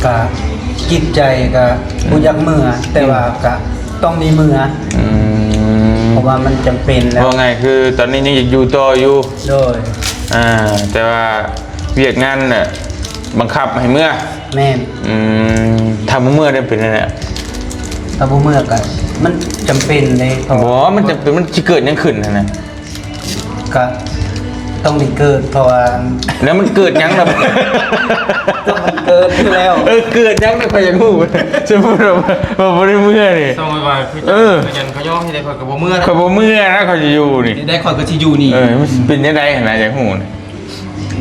ກະຈິດໃຈກະບໍ່ຢາກເມືອ ອືມ ແຕ່ວ່າກະຕ້ອງໄດ້ເມືອ ອືມ ເພາະວ່າມັນຈຳເປັນແລ້ວ ເວົ້າງ່າຍຄືຕອນນີ້ຍັງຢາກຢູ່ຕໍ່ຢູ່ ໂດຍ ອ່າ ແຕ່ວ່າວຽກງານນະບັງຄັບໃຫ້ເມືອ ແມ່ນ ອືມ ຖ້າບໍ່ເມືອໄດ້ເປັນແນວໃດ? ຖ້າບໍ່ເມືອກະມັນຈຳເປັນເດ້ ບໍ່ ມັນຈຳເປັນ ມັນຊິເກີດຫຍັງຂຶ້ນຫັ້ນນະ? ກະຕ້ອງໄດ້ເກີດ ເພາະວ່າ ແລ້ວມັນເກີດຫຍັງລະ? ກໍມັນເກີດຢູ່ແລ້ວ ເອີ ເກີດຫຍັງລະ ຂ້ອຍຢາກຮູ້ ສົມມຸດວ່າ ວ່າບໍ່ໄດ້ເມືອນີ້ ສະມມຸດວ່າຄື ເອີ ເຂົາຍັນເຂົາຍອມໃຫ້ໄດ້ ຂ້ອຍກໍບໍ່ເມືອ ຂ້ອຍບໍ່ເມືອນະ ຂ້ອຍຊິຢູ່ນີ້ ໄດ້ ຂ້ອຍກໍຊິຢູ່ນີ້ ເອີ ມັນຊິເປັນຈັ່ງໃດຫັ້ນນະ ຢາກຮູ້ນະ?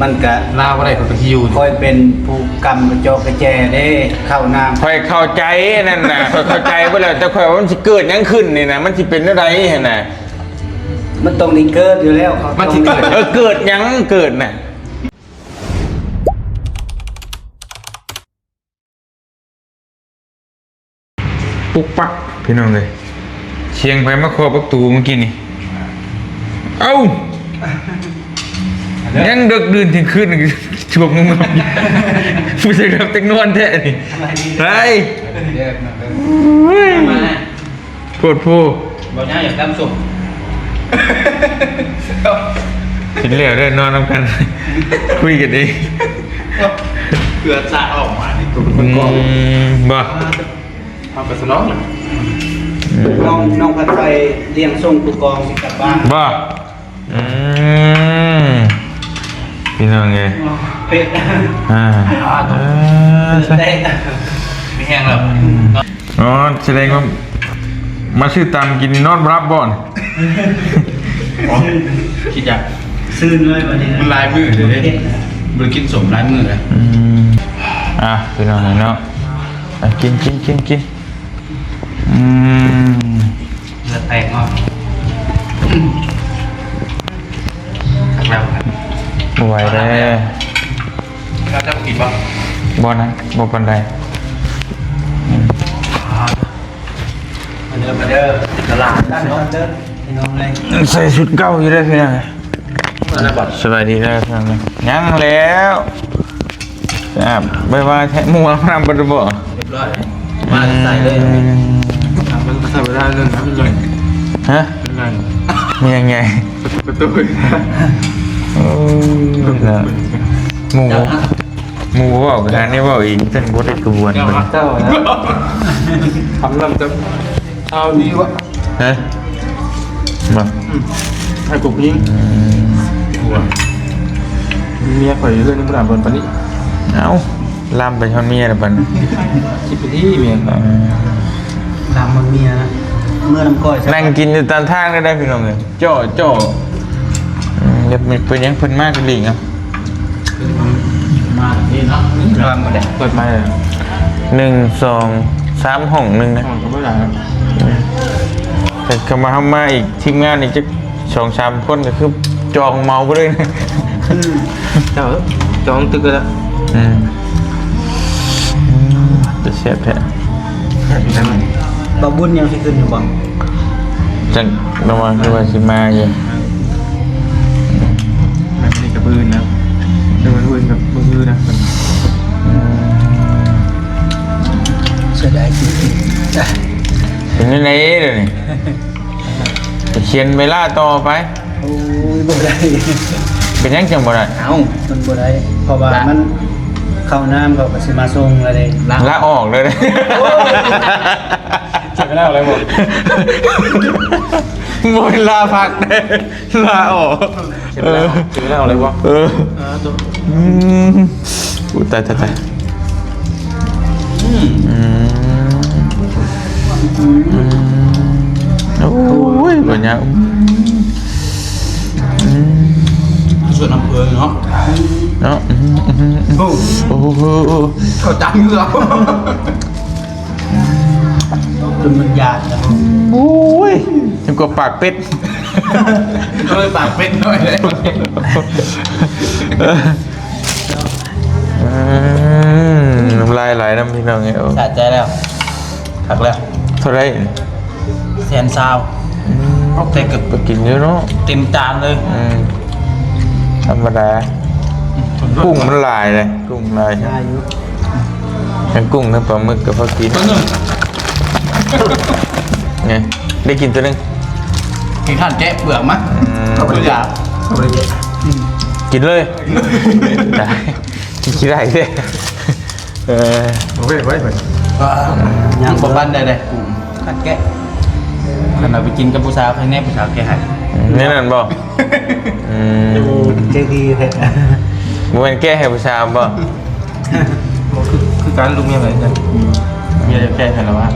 ມັນກະ ລາວບໍ່ໄດ້ ຂ້ອຍກໍຊິຢູ່ນີ້ ຂ້ອຍເປັນຜູ້ກຳກະຈອກກະແຈເດ້ ເຂົ້ານາມ ຂ້ອຍເຂົ້າໃຈອັນນັ້ນນະ ຂ້ອຍເຂົ້າໃຈເບິດແລ້ວ ແຕ່ຂ້ອຍວ່າມັນຊິເກີດຫຍັງຂຶ້ນນີ້ນະ ມັນຊິເປັນແນວໃດຫັ້ນນະ? ມັນຕ້ອງໄດ້ເກີດຢູ່ແລ້ວ ມັນຊິເກີດ ເອີ ເກີດຫຍັງ ເກີດນະ ປຸກປັກ ພີ່ນ້ອງເອີຍ ສຽງໃຜມາເຄາະປະຕູມື້ກີ້ນີ້? ເອົ້າ ຍັງເດິກດື່ນທ່ຽງຄືນ ຊ່ວງງອມ ຜູ້ຈັກຫຼັບຈັກນອນແທ້ນີ້ ໄປ ໂອ້ຍ ໂພດໂພ ບໍ່ຍາກ ຢາກຕຳສົ້ມ ກິນແລ້ວເດີ ນອນນຳກັນ ຄຸຍກັນເອງ ເກືອສາດອອກມານີ້ ອືມ ບໍ່ ເຮົາກໍສະໜອງ ອືມ ນ້ອງ ນ້ອງພັດໄຊລ້ຽງສົ່ງຜູ້ກອງຊິກັບບ້ານ ບໍ່ ອືມ ພີ່ນ້ອງເອີຍ ເຜັດ ອ່າ ເອີ ມີແຮງແລ້ວ ອໍ ສະແດງວ່າມາຊື້ຕຳກິນນອນບໍ່ຫຼັບບໍ່? ຄິດຢາກ ຊືນເລີຍບັດນີ້ນະ ມັນຫຼາຍມື້ເດ້ ບໍ່ໄດ້ກິນສົ້ມຫຼາຍມື້ແລ້ວ ອືມ ອ່ະ ພີ່ນ້ອງເນາະ ອ່ະ ກິນ ກິນ ກິນ ກິນ ອືມ ເຫຼືອແຕກເນາະ ຄັກແລ້ວ ບໍ່ໄຫວເດ້ ເຈົ້າ ເຈົ້າກິນບໍ່? ບໍ່ນະ ບໍ່ປານໃດ ອືມ ມາເດີ ມາເດີ ຕະຫຼາດ ຕັ້ງກ່ອນເດີ ພີ່ນ້ອງເອີຍ ໃສ່ຊຸດເກົ່າຢູ່ເດ້ພີ່ນ້ອງ ສະບາຍດີເດີ ຍັງແລ້ວ ອາບບາຍບາຍແທ້ ໝູ່ອາບນ້ຳເບິດແລ້ວບໍ່? ຮຽບຮ້ອຍ ມາໃສ່ເລີຍ ອືມ ມັນໃສ່ບໍ່ໄດ້ເລີຍນະ ມັນໃຫຍ່ ຮະ? ມັນໃຫຍ່ ມີຫຍັງໃຫຍ່? ປະຕູ ໂອ້ຍ ໝູ່ ໝູ່ເວົ້າກັນນີ້ເວົ້າອີກ ຈັ່ງບໍ່ໄດ້ກະບວນ ເຈົ້ານະ ຄຳນຳຈະ ເອົາດີວະ ຮະ? ບໍ່ ອືມ ໃຫ້ກົບຍິງ ອືມ ເມຍຂ້ອຍເຮືອນຍັງບໍ່ໄດ້ບ່ອນປານນີ້ ເອົ້າ ລາມໄປຮອດເມຍແລ້ວບັດນີ້ ຊິໄປດີເມຍ ອືມ ລາມເມືອງເມຍນະ ເມືອນຳກ້ອຍ ນັ່ງກິນຢູ່ຕາມທາງໄດ້ ພີ່ນ້ອງເອີຍ ເຈາະ ເຈາະ ອືມ ເປັນ ເປັນຫຍັງເພິ່ນມາກະຫຼີກເນາະ ມາແບບນີ້ເນາະ ເປີດມາເລີຍ ໜຶ່ງ ສອງ ສາມ ຫ້ອງໜຶ່ງນະ ຫ້ອງກໍບໍ່ໄດ້ ອືມ ແຕ່ກໍມາ ເຮົາມາອີກ ທີມງານອີກຈັກ ສອງສາມຄົນກໍຄືຈອງເໝົາໄປເລີຍນະ ອືມ ເຈົ້າຈອງຕຶກແລ້ວ ອືມ ອືມ ແຕ່ແຊບແທ້ ແຊບຢູ່ນະ ບ່າວບຸນຍັງຊິຂຶ້ນຢູ່ບໍ່? ຈັກລະວ່າ ຄືວ່າຊິມາຢູ່ ແມ່ນນີ້ກັບອື່ນນະ ແຕ່ວ່າອື່ນກັບມື້ນະ ອືມ ເສຍດາຍຈິງໆ ເປັນຈັ່ງໃດດຽວນີ້? ໄປຂຽນເວລາຕໍ່ໄປ ໂອ້ຍ ບໍ່ໄດ້ ເປັນຫຍັງຈັ່ງບໍ່ໄດ້? ເອົ້າ ມັນບໍ່ໄດ້ ເພາະວ່າມັນເຂົ້ານາມ ເຂົາກໍຊິມາສົ່ງແລ້ວເດ້ ລາອອກເລີຍເດ້ ໂອ້ຍ ຈະໄປລາອອກແລ້ວບໍ່? ບໍ່ແມ່ນລາພັກເດ້ ລາອອກ ເອີ ຈະໄປລາອອກແລ້ວບໍ່? ເອີ ອ່າ ໂຕ ອືມ ໂອ້ຍ ຕາຍ ຕາຍ ຕາຍ ອືມ ອືມ ອືມ ໂອ້ຍ ບັນຍາ ອືມ ອືມ ສ່ວນອຳເພີເນາະ ເນາະ ອືມ ອືມ ໂອ້ ໂອ້ໂຫ ເຂົ້າໃຈເນາະ ຈົນມັນຢາກແລ້ວ ໂອ້ຍ ຍັງກວ່າປາກເປັດ ໂອ້ຍ ປາກເປັດໜ້ອຍເດ້ ອືມ ນ້ຳລາຍໄຫຼນຳພີ່ນ້ອງເອີຍ ໂອ້ ສະໃຈແລ້ວ ຄັກແລ້ວ ເທົ່າໃດ? ແສນຊາວ ອືມ ເອົາແຕ່ກໍໄປກິນຢູ່ເນາະ ເຕັມຈານເລີຍ ອືມ ທຳມະດາ ອືມ ກຸ້ງມັນຫຼາຍເດ້ ກຸ້ງຫຼາຍ ຫຼາຍຢູ່ ເອີ ກຸ້ງທັງປາໝຶກກໍພໍກິນ ຕົວໜຶ່ງ ໄງ ໄດ້ກິນຕົວໜຶ່ງ ກິນຂ້ານແກະເປືອກມາ ອືມ ເອົາໄປຢາກ ເອົາໄປຢາກ ອືມ ກິນເລີຍ ໄດ້ ກິນຂີ້ໄດ້ເດ້ ເອີ ໂອ້ຍ ໂອ້ຍ ໂອ້ຍ ຍັງບໍ່ປານໃດເດ້ ອືມ ຂ້ານແກະ ຄັນເອົາໄປກິນກັບຜູ້ສາວ ໃຫ້ແນ່ຜູ້ສາວແກະໃຫ້ ອືມ ແນວນັ້ນບໍ່? ອືມ ໃຈດີແທ້ ບໍ່ແມ່ນແກະໃຫ້ຜູ້ສາວບໍ່? ບໍ່ ຄື ຄືກັນ ລູກເມຍເລີຍ ອືມ ເມຍຈະແກະໃຫ້ລະວ່າ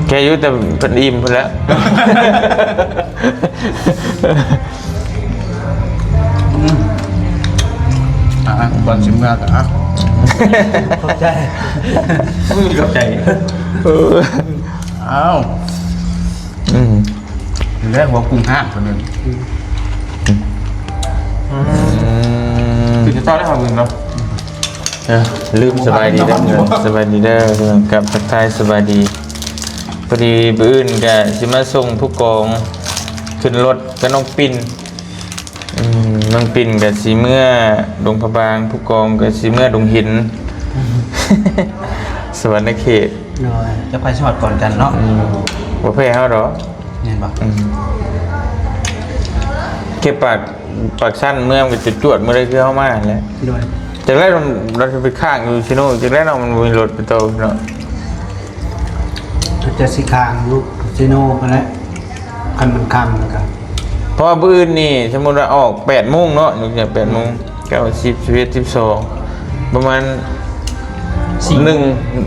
ແກະຢູ່ ແຕ່ເພິ່ນອີ່ມພຸ້ນແຫຼະ ອືມ ອ່າ ກ່ອນຊິເມືອກໍ ອ່າ ຂອບໃຈ ຂອບໃຈ ເອີ ອ້າວ ອືມ ແລ້ວຫົວກຸ້ງຫ້າງຄົນໜຶ່ງ ອືມ ອືມ ຄືຈະເຈົ້າໄດ້ຫາເບິ່ງເນາະ ເອີ ລືມ ສະບາຍດີເດີ ສະບາຍດີເດີ ກັບທັກທາຍສະບາຍດີ ພໍດີມື້ອື່ນກະຊິມາສົ່ງຜູ້ກອງຂຶ້ນລົດກັບນ້ອງປິ່ນ ອືມ ນ້ອງປິ່ນກະຊິເມືອດົງພະບາງ ຜູ້ກອງກະຊິເມືອດົງຫີນ ສະຫວັນນະເຂດ ໂດຍ ຈະໄປສອດກ່ອນກັນເນາະ ອືມ ບໍ່ແພ້ເຮົາດອກ ແມ່ນບໍ່? ອືມ ເຂດປາກ ປາກຊັນເມືອງກໍຈະຈວດມື້ໃດຄືເຮົາມາຫັ້ນແຫຼະ ໂດຍ ຈັກແລ້ວລາວຊິໄປຄ້າງຢູ່ຊີໂນ ຈັກແລ້ວເນາະ ມັນບໍ່ມີລົດໄປຕໍ່ເນາະ ຈະຊິຄ້າງຢູ່ຊີໂນພຸ້ນແຫຼະ ຄັນມັນຄ່ຳແລ້ວກໍ ເພາະວ່າມື້ອື່ນນີ້ ສົມມຸດວ່າອອກແປດໂມງເນາະ ຍົກຕົວຢ່າງແປດໂມງ ເກົ້າ ສິບ ສິບເອັດ ສິບສອງ ປະມານ ສີ່ ໜຶ່ງ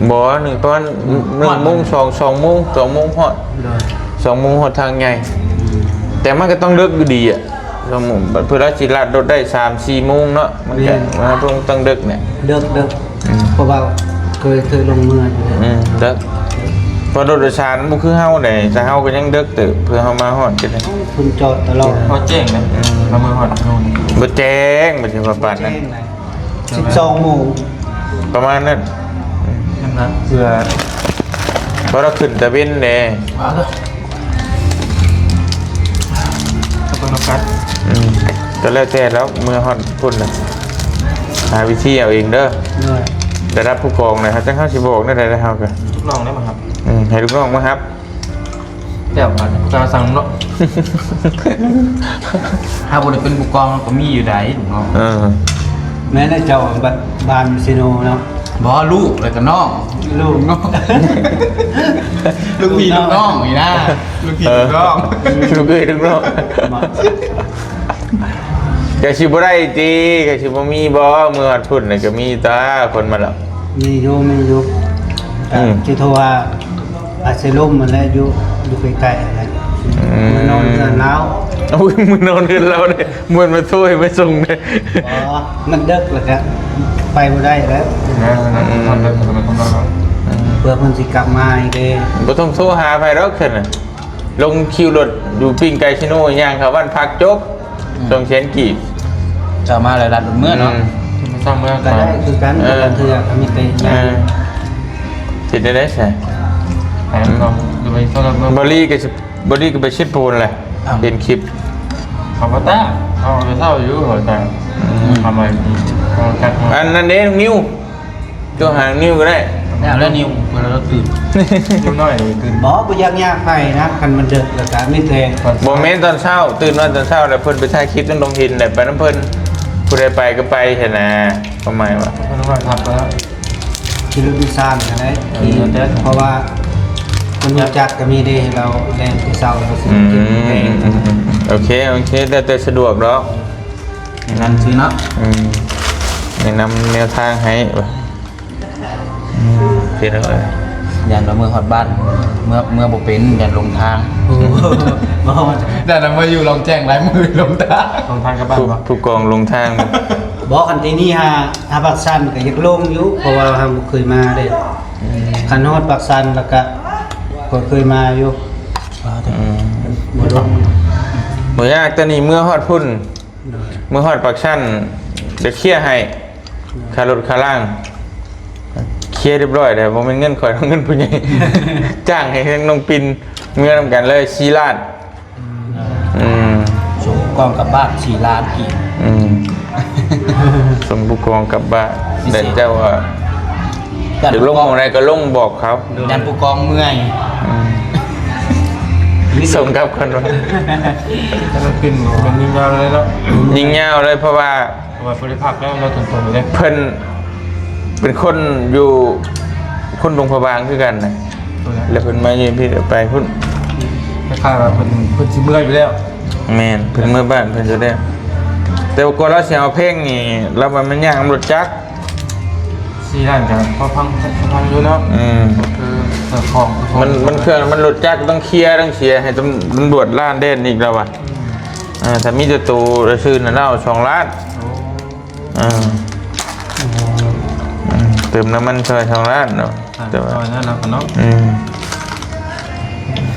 ບໍ່ ໜຶ່ງ ປະມານ ອືມ ໜຶ່ງໂມງ ສອງ ສອງໂມງ ສອງໂມງຮອດ ໂດຍ ສອງໂມງຮອດທາງໃຫຍ່ ອືມ ແຕ່ມັນກໍຕ້ອງເລິກຢູ່ດີອະ ສອງໂມງ ເພື່ອລາວຊິລັດລົດໄດ້ສາມສີ່ໂມງເນາະ ມັນກໍ ແມ່ນ ມາເພິ່ງຕັ້ງເດິກແຫຼະ ເດິກ ເດິກ ອືມ ເພາະວ່າເຄີຍ ເຄີຍລົງເມືອຢູ່ ອືມ ເດິກ ເພາະລົດໂດຍສານມັນບໍ່ຄືເຮົາໃດ ແຕ່ເຮົາກໍຍັງເດິກເຕີບ ເພື່ອເຮົາມາຮອດກໍໄດ້ ເພິ່ນຈອດຕະຫຼອດ ພໍແຈ້ງນະ ອືມ ມາເມືອຮອດໂນ່ນ ບໍ່ແຈ້ງ ບໍ່ແຈ້ງວ່າປານນັ້ນ ບໍ່ແຈ້ງໃດ ສິບສອງໂມງ ປະມານນັ້ນ ອືມ ນັ້ນນະ ເພື່ອ ເພາະລາວຂຶ້ນຕາເວັນເດ້ ເອົາເດີ ເອົາເບິ່ງນຳກັນ ອືມ ກໍແລ້ວແຕ່ແລ້ວ ເມືອຮອດພຸ້ນນະ ຫາວິທີເອົາເອງເດີ ໂດຍ ໄດ້ຮັບຜູ້ກອງນະ ເຮົາຈັ່ງເຮົາຊິບອກແນວໃດເຮົາກໍ ລູກນ້ອງໄດ້ມາຮັບ ອືມ ໃຫ້ລູກນ້ອງມາຮັບ ແລ້ວກໍຈະສັ່ງເນາະ ຖ້າບໍ່ໄດ້ເປັນຜູ້ກອງກໍມີຢູ່ໃດລູກນ້ອງ ເອີ ແມ່ນແລ້ວເຈົ້າ ບ- ບ້ານຊິໂນເນາະ ບໍ່ ລູກແລ້ວກໍນ້ອງ ລູກນ້ອງ ລູກພີ່ລູກນ້ອງນີ້ນະ ລູກພີ່ ເອີ ລູກນ້ອງ ລູກເອື້ອຍລູກນ້ອງ ກໍຊິບໍ່ໄດ້ຕິ ກໍຊິບໍ່ມີບໍ່ ເມືອຮອດພຸ້ນນະກໍມີຕາຄົນມາແລ້ວ ມີຢູ່ ມີຢູ່ ອືມ ຊິໂທຫາ ອາດຊິລົມຫັ້ນແຫຼະ ຢູ່ ຢູ່ໃກ້ໆຫັ້ນແຫຼະ ອືມ ມານອນເຮືອນລາວ ໂອ້ຍ ມານອນເຮືອນລາວເດ້ ບໍ່ແມ່ນມາໂທໃຫ້ມາສົ່ງເດ້ ອໍ ມັນເດິກແລ້ວກະໄປບໍ່ໄດ້ແລ້ວ ອືມ ເພື່ອເພິ່ນຊິກັບມາອີກເດ້ ບໍ່ຕ້ອງໂທຫາໃຜດອກຊັ້ນນະ ລົງຄິວລົດຢູ່ປີ້ງໄກ່ຊິໂນ ຍ່າງເຂົ້າບ້ານພັກ ຈົບ ອືມ ສອງແສນກີບ ເຈົ້າມາແລ້ວລັດລົດເມືອເນາະ ອືມ ມາສ້າງເມືອ ກໍໄດ້ຄືກັນ ເອີ ບາງເທື່ອກໍມີແຕ່ຍ່າງ ເອີ ເຮັດໄດ້ໃດຊະ ໄປນຳນ້ອງ ຫຼືໄປເຊົ່າລົດເມືອ ບໍລິກໍຊິ ບໍລິກໍໄປເຊໂປນແຫຼະ ອ້າວ ເຫັນຄລິບ ເຂົາບໍ່ຕາ ເຂົາໄປເຊົ່າຢູ່ ເຂົາຕາ ອືມ ທຳໄມ ເຂົາຈັກ ອັນນັ້ນເດ້ ນ້ອງນິວ ໂທຫານ້ອງນິວກໍໄດ້ ແລ້ວ ແລ້ວນິວ ເວລາລາວຕື່ນ ນິວນ້ອຍຕື່ນ ບໍ່ ບໍ່ຢາກຍາກໃຜນະ ຄັນມັນເດິກແລ້ວກະມີແຕ່ ບໍ່ແມ່ນຕອນເຊົ້າ ຕື່ນມາຕອນເຊົ້າແລ້ວເພິ່ນໄປຖ່າຍຄລິບນຳດົງຫີນ ແລ້ວໄປນຳເພິ່ນ ຜູ້ໃດໄປກໍໄປຫັ້ນນະ ຄວາມໝາຍວ່າ ເພິ່ນວ່າຄັບແລ້ວ ຂີ່ລົດໂດຍສານກໍໄດ້ ເອີ ຂີ່ ແຕ່ ເພາະວ່າຄົນຮູ້ຈັກກໍມີເດ້ ລາວແລ່ນແຕ່ເຊົ້າ ລາວກໍຊິ ອືມ ເກັບແພງ ອືມ ໂອເຄ ໂອເຄ ແລ້ວແຕ່ສະດວກດອກ ແນະນຳຊື່ເນາະ ອືມ ແນະນຳແນວທາງໃຫ້ ອືມ ພີ່ນ້ອງເອີຍ ຢ້ານວ່າເມືອຮອດບ້ານ ເມືອ ເມືອບໍ່ເປັນ ຢ້ານຫຼົງທາງ ໂອ້ ບໍ່ຮອດ ຢ້ານວ່າເມືອຢູ່ລ່ອງແຈ້ງຫຼາຍມື້ຫຼົງທາງ ຫຼົງທາງກັບບ້ານບໍ່? ຜູ້ ຜູ້ກອງຫຼົງທາງ ບໍ່ ຄັນທີ່ນີ້ຫາ ຫາປາກຊັນກໍຢາກລົງຢູ່ ເພາະວ່າເຮົາບໍ່ເຄີຍມາເດ້ ອືມ ຄັນຮອດປາກຊັນແລ້ວກະ ຂ້ອຍເຄີຍມາຢູ່ ອືມ ບໍ່ລົງ ບໍ່ຍາກ ຕອນນີ້ເມືອຮອດພຸ້ນ ໂດຍ ເມືອຮອດປາກຊັນ ດຽວເຄຍໃຫ້ ໂດຍ ຄ່າລົດຄ່າລາງ ເຄຍຮຽບຮ້ອຍແລ້ວ ບໍ່ແມ່ນເງິນຂ້ອຍ ເງິນຜູ້ໃຫຍ່ ຈ້າງໃຫ້ທາງນ້ອງປິ່ນເມືອນຳກັນເລີຍ ສີ່ລ້ານ ອືມ ອືມ ສົ່ງຜູ້ກອງກັບບ້ານສີ່ລ້ານກີບ ອືມ ສົ່ງຜູ້ກອງກັບບ້ານ ພິເສດ ແຕ່ເຈົ້າວ່າ ເ ຢາກລົງໝ່ອງໃດກໍລົງບອກເຂົາ. ໂດຍ ຢ້ານຜູ້ກອງເມື່ອຍ. ອືມ ສົ່ງກັບເພິ່ນວ່າ ແຕ່ມັນເປັນ ມັນຍິງຍາວເລີຍເນາະ ຍິງຍາວເລີຍ ເພາະວ່າ ເພາະວ່າບໍ່ໄດ້ພັກແລ້ວ ເນາະ ຕົງໆເລີຍ. ເພິ່ນເປັນຄົນຢູ່ ຄົນຫຼວງພະບາງຄືກັນນະ ແລ້ວເພິ່ນມາຢູ່ພີ້ ໄປພຸ້ນ ຄ້າຍໆວ່າເພິ່ນ ເພິ່ນຊິເມື່ອຢູ່ແລ້ວ. ແມ່ນ ເພິ່ນເມືອບ້ານເພິ່ນຢູ່ແລ້ວ. ແຕ່ວ່າກວ່າລາວຊິເອົາເພງນີ້ ລາວວ່າມັນຍາກນຳລົດຈັກ. ສີ່ລ້ານກໍພໍຟັງ ພໍຟັງຢູ່ເນາະ. ອືມ ກໍຄືເຄື່ອງຂອງ ມັນ ມັນເຄື່ອງ ມັນລົດຈັກຕ້ອງເຄຍ ຕ້ອງເສຍໃຫ້ຕຳ ຕຳຫຼວດລ້ານແດນອີກແລ້ວວ່າ. ອືມ ເອີ ຖ້າມີແຕ່ໂຕຊື່ນະ ລາວສອງລ້ານ. ໂອ້ ເອີ ອືມ ເຕີມນ້ຳມັນຊ່ອຍສອງລ້ານເນາະ. ອ່າ ແຕ່ວ່າ ຊ່ອຍນັ້ນເນາະ ອືມ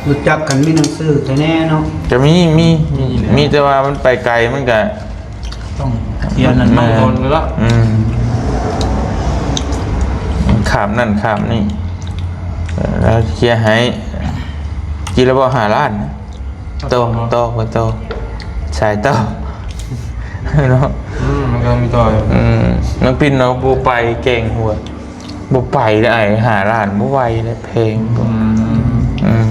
ຮູ້ຈັກກັນມີໜັງສືແທ້ແນ່ເນາະ. ຈະມີ ມີ ມີແຫຼະ ມີແຕ່ວ່າມັນໄປໄກ ມັນກະຕ້ອງເຄຍນັ້ນ ແມ່ນ ເນາະ ໂດນເລີຍລະ. ອືມ ຂ້າມນັ້ນຂ້າມນີ້ ເອີ ແລ້ວເຄຍໃຫ້ ຈີລະບໍ່ຫ້າລ້ານ ຕໍ່ ຕໍ່ ຕໍ່ ສາຍຕໍ່ເນາະ. ອືມ ມັນກໍມີຕໍ່ຢູ່. ອືມ ນ້ອງປິ່ນເນາະ ບໍ່ໄປແກງຫົວ ບໍ່ໄປເດ້ອ້າຍ ຫ້າລ້ານບໍ່ໄຫວເດ້ ແພງ. ອືມ ອືມ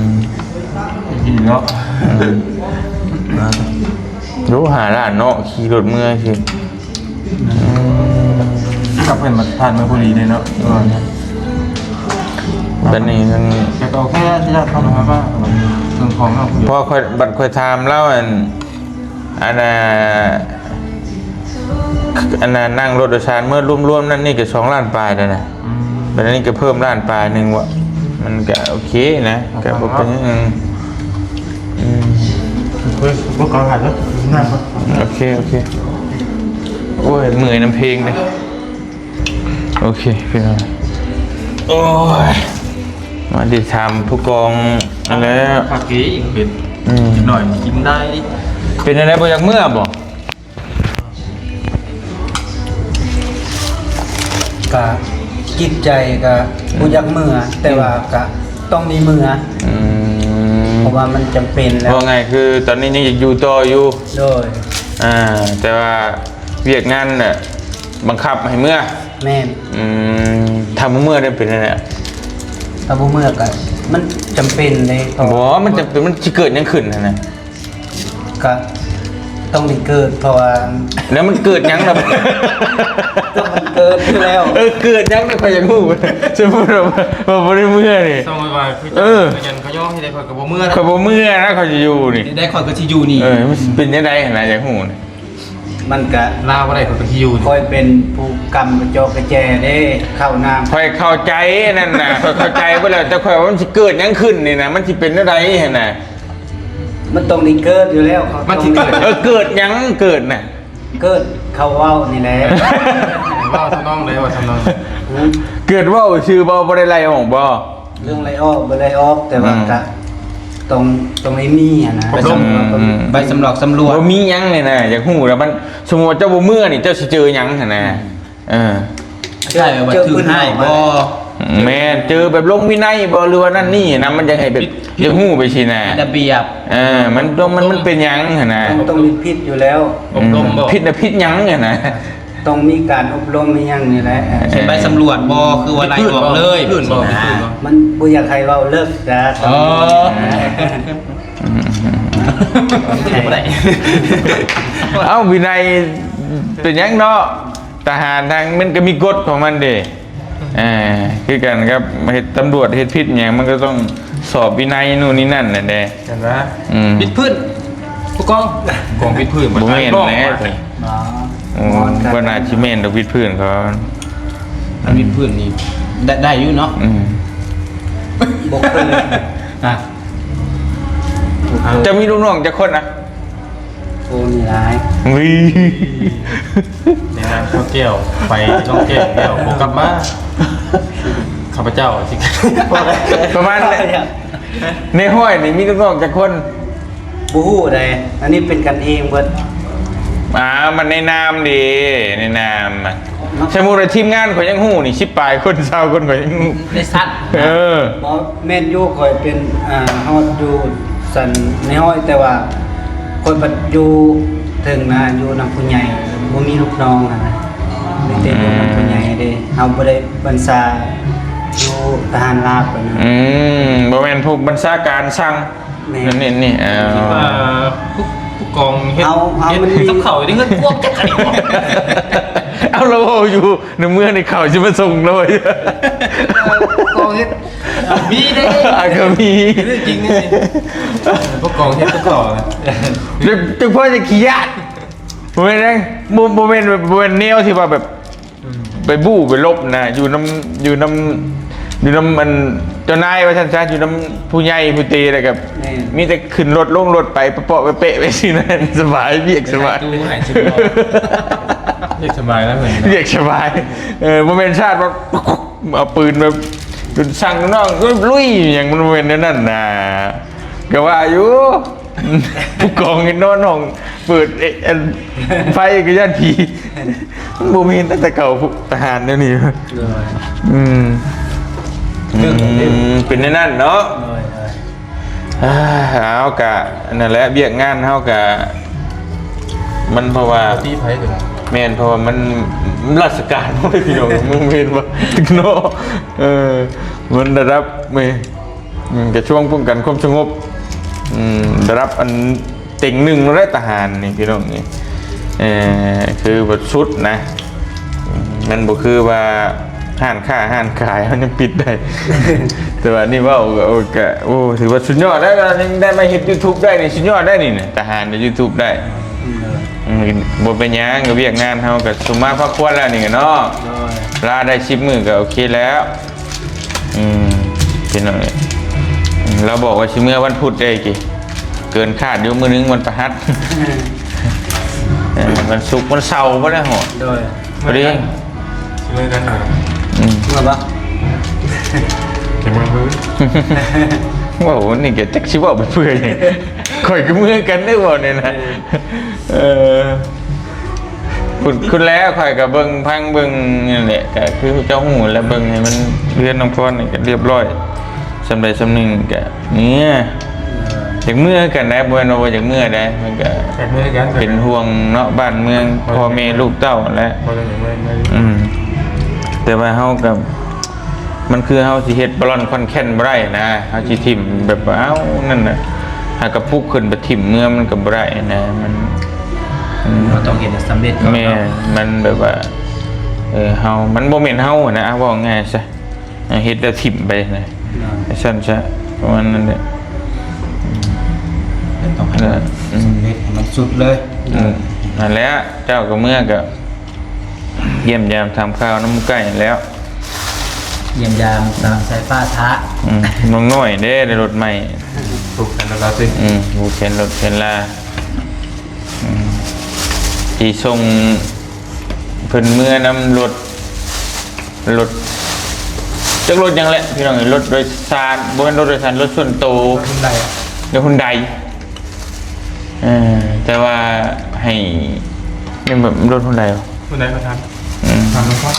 ດີເນາະ. ອືມ ໂອ້ ຫ້າລ້ານເນາະ ຂີ່ລົດເມືອຊິ. ອືມ ກັບເພິ່ນມາຜ່ານມາພໍດີເດ້ເນາະ. ອືມ ບັດນີ້ມັນ ແຕ່ກໍໂອເຄແລ້ວ ທີ່ຈະເຂົ້າມາວ່າເຄື່ອງຂອງເນາະ. ເພາະຂ້ອຍ ບັດຂ້ອຍຖາມລາວ ອັນ ອັນນ່າ ອັນນ່າ ນັ່ງລົດໂດຍສານເມືອລວມໆນັ້ນນີ້ກໍສອງລ້ານປາຍແລ້ວນະ. ອືມ ບັດນີ້ກໍເພີ່ມລ້ານປາຍໜຶ່ງວະ ມັນກໍໂອເຄນະ ກໍບໍ່ເປັນຫຍັງ. ອືມ ອືມ ໂອເຄ ໂອເຄ ໂອ້ຍ ເມື່ອຍນຳເພງເດ້. ໂອເຄ ພີ່ນ້ອງ ໂອ້ຍ ມາຕິດຕາມຜູ້ກອງຫັ້ນແຫຼະ. ພາກີເປັນ ອືມ ໜ້ອຍກິນໄດ້. ເປັນຈັ່ງໃດ ບໍ່ຢາກເມືອບໍ່? ກະຈິດໃຈກະບໍ່ຢາກເມືອ ແຕ່ວ່າກະຕ້ອງມີເມືອ. ອືມ ເພາະວ່າມັນຈຳເປັນແລ້ວ. ເວົ້າງ່າຍຄືຕອນນີ້ຍັງຢາກຢູ່ຕໍ່ຢູ່. ໂດຍ ອ່າ ແຕ່ວ່າວຽກງານນະ ບັງຄັບໃຫ້ເມືອ. ແມ່ນ. ອືມ ຖ້າບໍ່ເມືອໄດ້ເປັນແນວໃດ? ຖ້າບໍ່ເມືອກໍມັນຈຳເປັນເດ້. ບໍ່ ມັນຈຳເປັນ ມັນຊິເກີດຫຍັງຂຶ້ນຫັ້ນນະ? ກໍຕ້ອງໄດ້ເກີດ ເພາະວ່າ ແລ້ວມັນເກີດຫຍັງລະ? ກໍມັນເກີດຢູ່ແລ້ວ. ເອີ ເກີດຫຍັງລະ ຂ້ອຍຢາກຮູ້. ສົມມຸດວ່າ ວ່າບໍ່ໄດ້ເມືອນີ້ ຕ້ອງວ່າຄື ເອີ ຍັນຂະຍ້ອນເຮັດໃຫ້ຂ້ອຍກໍບໍ່ເມືອ. ຂ້ອຍບໍ່ເມືອນະ ຂ້ອຍຊິຢູ່ນີ້ ໄດ້ ຂ້ອຍກໍຊິຢູ່ນີ້. ເອີ ມັນຊິເປັນຈັ່ງໃດຫັ້ນນະ ຢາກຮູ້ນະ. ມັນກະ ລາວບໍ່ໄດ້ ຂ້ອຍກໍຊິຢູ່. ຂ້ອຍເປັນຜູ້ກຳກະຈອກກະແຈເດ້ ເຂົ້ານາມ. ຂ້ອຍເຂົ້າໃຈນັ້ນນະ ຂ້ອຍເຂົ້າໃຈເບິດແລ້ວ ແຕ່ຂ້ອຍວ່າມັນຊິເກີດຫຍັງຂຶ້ນນີ້ນະ ມັນຊິເປັນແນວໃດຫັ້ນນະ? ມັນຕ້ອງໄດ້ເກີດຢູ່ແລ້ວ. ມັນຊິເກີດ ເອີ ເກີດຫຍັງ ເກີດນະ? ເກີດເຂົາເວົ້ານີ້ແຫຼະ. ເວົ້າທຳນອງໃດ ເວົ້າທຳນອງໃດ? ເກີດເວົ້າຊື່ບໍ່ ບໍ່ໄດ້ໄລ່ອອກບໍ່? ເລື່ອງໄລ່ອອກບໍ່ໄດ້ອອກ ແຕ່ວ່າ ອືມ ກະຕ້ອງ ຕ້ອງໄດ້ມີຫັ້ນນະ ອືມ ໃບສຳຫຼອກ ອືມ ສຳຫຼວດ ບໍ່ມີຫຍັງນີ້ນະ ຢາກຮູ້ແລ້ວ ມັນ ສົມມຸດວ່າເຈົ້າບໍ່ເມືອນີ້ ເຈົ້າຊິເຈີຫຍັງຫັ້ນນະ? ອືມ ເອີ ເຈີ ເຈີວ່າຖືກຮ້າຍບໍ່? ແມ່ນ ເຈີແບບລົງວິໄນບໍ່ ຫຼືວ່ານັ້ນນີ້ນະ ມັນຢາກໃຫ້ແບບ ຜິດ ຢາກຮູ້ໄປຊີ້ນະ ຜິດລະບຽບ. ເອີ ມັນຕ້ອງ ມັນ ມັນເປັນຫຍັງຫັ້ນນະ? ມັນຕ້ອງມີຜິດຢູ່ແລ້ວ. ອືມ ອົບຮົມບໍ່? ຜິດນະ ຜິດຫຍັງຫັ້ນນະ? ຕ້ອງມີການອົບຮົມອີ່ຫຍັງນີ້ແຫຼະ. ເອີ ເຮັດໃບສຳຫຼວດບໍ່? ຄືວ່າໄລ່ອອກເລີຍ ມັນບໍ່ຢາກໃຫ້ເວົ້າເລິກຈ້າ. ອໍ ບໍ່ໄດ້ ເອົ້າ ວິໄນເປັນຫຍັງເນາະ? ທະຫານທາງມັນກໍມີກົດຂອງມັນເດ້. ເອີ ຄືກັນກັບເຮັດຕຳຫຼວດ ເຮັດຜິດຫຍັງ ມັນກໍຕ້ອງສອບວິໄນນູ່ນນີ້ນັ້ນແຫຼະເດ້. ເຫັນປະ? ອືມ ວິດພື້ນ ຜູ້ກອງ ກອງວິດພື້ນ ບໍ່ແມ່ນແຫຼະ. ອໍ ໂອ້ ບໍ່ໜ້າຊິແມ່ນດອກ ວິດພື້ນເຂົາ ອັນວິດພື້ນນີ້ໄດ້ ໄດ້ຢູ່ເນາະ. ອືມ ບໍ່ເຄີຍ ອ່ະ ເຈົ້າມີລູກນ້ອງຈັກຄົນນະ? ໂອ້ ມີຫຼາຍ. ເຮີ້ຍ ໃນນາມເຂົ້າແກ້ວ ໄປນ້ອງແກ້ວແລ້ວບໍ່ກັບມາ ຂ້າພະເຈົ້າຊິ ປະມານ ໃນຮ້ອຍນີ້ມີລູກນ້ອງຈັກຄົນ? ບໍ່ຮູ້ໃດ ອັນນີ້ເປັນກັນເອງເບິດ. ອ່າ ມັນໃນນາມເດ້ ໃນນາມ ສົມມຸດວ່າທີມງານຂ້ອຍຍັງຮູ້ນີ້ ສິບປາຍຄົນ ຊາວຄົນ ຂ້ອຍຍັງຮູ້ ໃນສັດ. ເອີ ບໍ່ ແມ່ນຢູ່ ຂ້ອຍເປັນ ອ່າ ຮອດຢູ່ຊັ້ນໃນຮ້ອຍ ແຕ່ວ່າຂ້ອຍພັດຢູ່ເທິງນະ ຢູ່ນຳຜູ້ໃຫຍ່ ບໍ່ມີລູກນ້ອງຫັ້ນນະ ມີແຕ່ຢູ່ນຳຜູ້ໃຫຍ່ເດ້. ເຮົາບໍ່ໄດ້ບັນຊາ ຢູ່ທະຫານລາວໄປນະ. ອືມ ບໍ່ແມ່ນຜູ້ບັນຊາການສັ່ງ. ແມ່ນ ນີ້ ນີ້ ເອີ ຄິດວ່າຜູ້ ຜູ້ກອງເຮັດ ເຮົາ ເຮົາ ເຮັດ ມັນມີ ກັບເຂົ້າຢູ່ໃນເຮືອນພວກຈັກອັນນີ້ບໍ່? ເອົາ ລາວເວົ້າຢູ່ໃນເມືອງນີ້ ເຂົ້າຊິມາສົ່ງລາວ. ເອີ ຜູ້ກອງເຮັດ ມີເດ້ ອ່າ ກໍມີ ເລື່ອງຈິງນີ້ ຜູ້ກອງເຮັດກັບເຂົ້ານະ ແຕ່ ແຕ່ພໍຈະຂີ້ຢ້ານ ບໍ່ແມ່ນຫຍັງ ບໍ່ ບໍ່ແມ່ນ ບໍ່ແມ່ນແນວທີ່ວ່າແບບ ອືມ ໄປບູ້ໄປລົບນະ ຢູ່ນຳ ຢູ່ນຳ ຢູ່ນຳອັນເຈົ້ານາຍວ່າຊັ້ນຊະ ຢູ່ນຳຜູ້ໃຫຍ່ຜູ້ເຕ ແລ້ວກໍ ແມ່ນ ມີແຕ່ຂຶ້ນລົດລົງລົດໄປ ປະເປາະແປະໄປຊີ້ນະ ສະບາຍ ວຽກສະບາຍ ວຽກສະບາຍແລ້ວເພິ່ນ ວຽກສະບາຍ. ເອີ ບໍ່ແມ່ນຊາດວ່າເອົາປືນມາສັ່ງນ້ອງລຸຍຫຍັງ ມັນບໍ່ແມ່ນແນວນັ້ນນະ. ກໍວ່າຢູ່ ຜູ້ກອງນີ້ນອນຫ້ອງເປີດ ເອ ອັນ ໄຟກໍຢ້ານຜີ ບໍ່ມີຕັ້ງແຕ່ເກົ່າ ທະຫານແນວນີ້. ໂດຍ ອືມ ເປັນແນວນັ້ນເນາະ. ໂດຍ ໂດຍ ອ່າ ເອົາ ກະນັ້ນແຫຼະ ວຽກງານເຮົາກະ ມັນເພາະວ່າ ແມ່ນ ເພາະວ່າມັນ ມັນລາຊະການເວີ້ຍ ພີ່ນ້ອງ ມັນແມ່ນວ່າ ເນາະ ເອີ ມັນລະດັບ ອືມ ກະຊວງປ້ອງກັນຄວາມສະຫງົບ ອືມ ລະດັບອັນເຕັງໜຶ່ງແລ້ວ ທະຫານນີ້ພີ່ນ້ອງນີ້ ເອີ ຄືວ່າສຸດນະ ມັນບໍ່ຄືວ່າຮ້ານຄ້າຮ້ານຂາຍເຮົາຍັງປິດໄດ້ ແຕ່ວ່ານີ້ເວົ້າ ເອີ ກະ ໂອ້ ຖືວ່າສຸດຍອດແລ້ວ ຍັງໄດ້ມາເຮັດຢູທູບໄດ້ນີ້ ສຸດຍອດໄດ້ນີ້ນະ ທະຫານເຮັດຢູທູບໄດ້. ອືມ ອືມ ບໍ່ເປັນຫຍັງ ກະວຽກງານເຮົາກະສົມມາພາຄວນແລ້ວນີ້ກະເນາະ. ໂດຍ ລາໄດ້ສິບມື້ກະໂອເຄແລ້ວ. ອືມ ພີ່ນ້ອງເອີຍ ລາວບອກວ່າຊິເມືອວັນພຸດເດ້ກີ້ ເກີນຄາດຢູ່ມື້ໜຶ່ງວັນພະຫັດ ເອີ ວັນສຸກວັນເສົາບໍ່ໄດ້ຮອດ. ໂດຍ ພໍດີ ຊິເມືອກັນ ອືມ ເມືອບໍ່? ຈະເມືອມື້ ເວົ້ານີ້ກະຈັກຊິເວົ້າໄປເປື່ອຍ ຂ້ອຍກະເມືອກັນເດ້ເວົ້ານີ້ນະ. ເອີ ຄຸນ ຄຸນແລ້ວ ຂ້ອຍກະເບິ່ງ ຟັງເບິ່ງນັ້ນແຫຼະ ກະຄືເຈົ້າຮູ້ແຫຼະ ເບິ່ງໃຫ້ມັນ ເຮືອນນ້ອງພອນນີ້ກະລຽບຮ້ອຍ ສ່ຳໃດສ່ຳໜຶ່ງກະເມືອ ຢາກເມືອຄືກັນໄດ໋ ບໍ່ແມ່ນວ່າບໍ່ຢາກເມືອໄດ໋ ມັນກະ ຢາກເມືອຄືກັນ ເປັນຫ່ວງເນາະ ບ້ານເມືອງ ພໍ່ແມ່ລູກເຕົ້າຫັ້ນແຫຼະ. ອືມ ແຕ່ວ່າເຮົາກະ ມັນຄືເຮົາຊິເຮັດບາລອນຄອນແຄນບໍ່ໄດ້ນະ ເຮົາຊິຖິ້ມແບບວ່າ ເອົ້າ ນັ້ນນະ ຫາກະປຸກຂຶ້ນໄປຖິ້ມເມືອມັນກະບໍ່ໄດ້ນະ ມັນ ມັນ ເຮົາຕ້ອງເຮັດໃຫ້ສຳເລັດກ່ອນເນາະ. ແມ່ນ ມັນແບບວ່າ ເອີ ເຮົາ ມັນບໍ່ແມ່ນເຮົານະ ເວົ້າງ່າຍຊະ ເຮັດແລ້ວຖິ້ມໄປນະ ຊັ້ນຊະ ປະມານນັ້ນແຫຼະ. ຕ້ອງໃຫ້ ເອີ ສຳເລັດໃຫ້ມັນສຸດເລີຍ. ອືມ ນັ້ນແຫຼະ ເຈົ້າກະເມືອກະ ຢ້ຽມຢາມຖາມຂ່າວນຳໝູ່ໃກ້ຫັ້ນແຫຼ້ວ ຢ້ຽມຢາມຕາມສາຍຟ້າທ້າ. ອືມ ນ້ອງນ້ອຍເດ້ ໄດ້ລົດໃໝ່ ຜູກແຂນລົດລາວຕິ. ອືມ ຜູກແຂນລົດແຂນລາ ອືມ ຊິສົ່ງເພິ່ນເມືອນຳລົດ ລົດ ຈັກລົດຫຍັງແຫຼະພີ່ນ້ອງເອີຍ ລົດໂດຍສານ ບໍ່ແມ່ນລົດໂດຍສານ ລົດສ່ວນໂຕ ລົດຮຸນໄດ ລົດຮຸນໄດ. ເອີ ແຕ່ວ່າໃຫ້ ແມ່ນແບບລົດຮຸນໄດບໍ່? ຮຸນໄດກໍທັນ ອືມ ຖາມລົດ